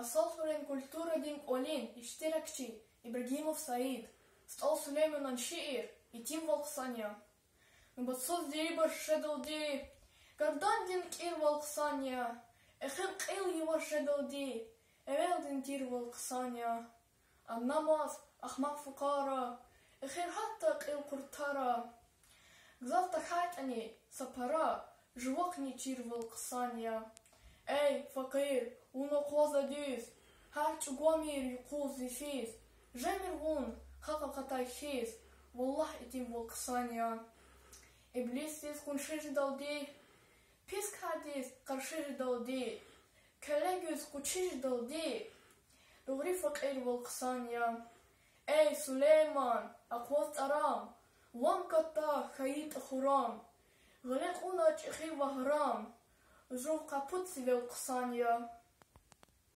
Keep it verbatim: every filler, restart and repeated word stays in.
Асалхуьруьн культурадин кӀвалин иштиракчи Ибрагимов Саид. СтӀал Сулейманан шиир итимвал хъсан я. Нубатсуз дерибур жедалди, гардандин кӀирвал хъсан я. Эхир кьил ювар жедалди, эвелдин тирвал хъсан я. Аннамаз ахмакь фукъара, эхир гьатта кьил къуртара. Гзаф тахьайтӀани са пара, жувахъни чирвал хъсан я. Эй, факъир, вун акъваз адиз, гьар чӀугвамир юкъуз йифиз, жемир вун халкь акъатай хьиз, валлагь, итимвал хъсан я. Иблисдиз къунши жедалди, пис кардиз къарши жедалди, кӀвале гуьз къучи жедалди, дугъри факъирвал хъсан я. Эй, Сулейман, акъваз тӀарам, ван катда хьайитӀа хурам, гъиле кьуна чӀехи вагьрам, жув къапу сивел хъсан я.